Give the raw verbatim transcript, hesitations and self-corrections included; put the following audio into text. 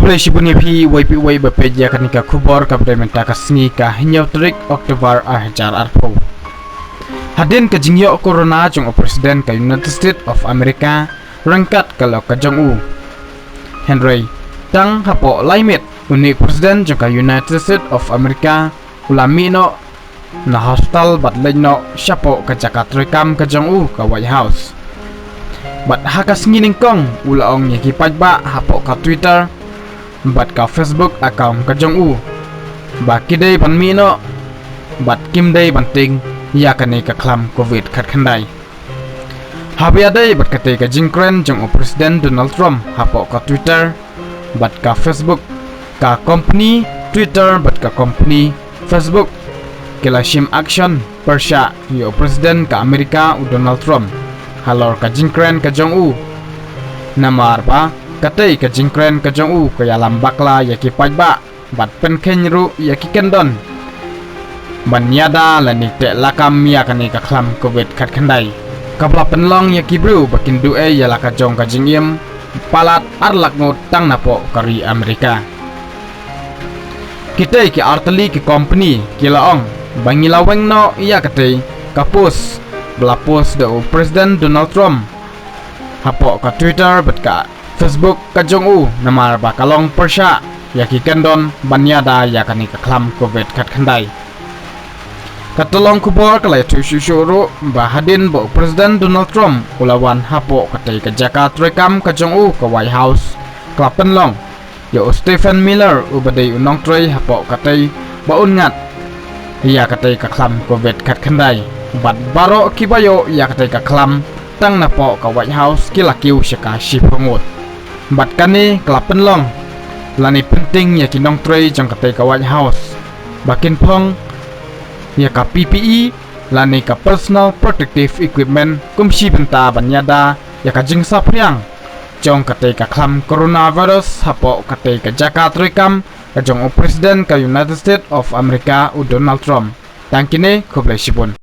Khublei shibun ïa phi, wei phi wei ba peit ïa kane ka khubor kaba dei mynta ka sngi ka hynñiew tarik October ar hajar arphew. Hadien ka jingïoh corona jong u President ka United States of America ryngkat ka lok ka jong u. Hynrei tang hapoh lai miet une u President jong ka United States of America u la mih noh na hospital bad leit noh shapoh ka jaka treikam ka jong u ka White House. Bad ha ka sngi nyngkong u la ong ïa ki paidbah hapoh ka Twitter bad ka Facebook account ka jong u ba ki dei ban mih noh bad kim dei ban tieng ïa kane ka khlam Covid khatkhyndai. Haba ïadei bad katei ka jingkren jong u President Donald Trump hapoh ka Twitter bad ka Facebook, ka company Twitter bad ka company Facebook ki la shim action pyrshah ïa u President ka America u Donald Trump halor ka jingkren ka jong u. Namar ba katei ka jingkren ka jong u ka ïalam bakla ïa ki paidbah bad pynkheiñ ruh ïa ki kyndon ban ïada lane teh lakam ïa kane ka khlam Covid khatkhyndai kaba la pynlong ïa ki briew ba kin duh ei ïa la ka jong ka jingim palat ar lak ngut tang napoh ka ri America. Kitei ki artylli ki company ki la ong ba ngi la weng noh ïa katei ka post ba la post da u President Donald Trump hapoh ka Twitter bad ka Facebook ka jong u namar ba ka long pyrshah ïa ki kyndon ban ïada ïa kane ka khlam Covid khatkhyndai. Ka tyllong khubor ka la ïathuh shuh shuh ruh ba hadien ba u President Donald Trump u la wan hapoh katei ka jaka treikam ka jong u ka White House, ka la pynlong ïa u Stephen Miller uba dei u nongtrei hapoh katei ba un ngat ïa katei ka khlam Covid khatkhyndai bad baroh kiba ïoh ïa katei ka khlam tang napoh ka White House ki la kiew sha ka shiphew ngut. Bad kane ka la pynlong lane pyntieng ïa ki nongtrei jong katei ka White House ba kin phong ïa ka P P E lane ka personal protective equipment kum shi bynta ban ïada ïa ka jingsaphriang jong katei ka khlam coronavirus hapoh katei ka jaka treikam ka jong u President ka United States of America u Donald Trump. Tang kine, khublei shibun.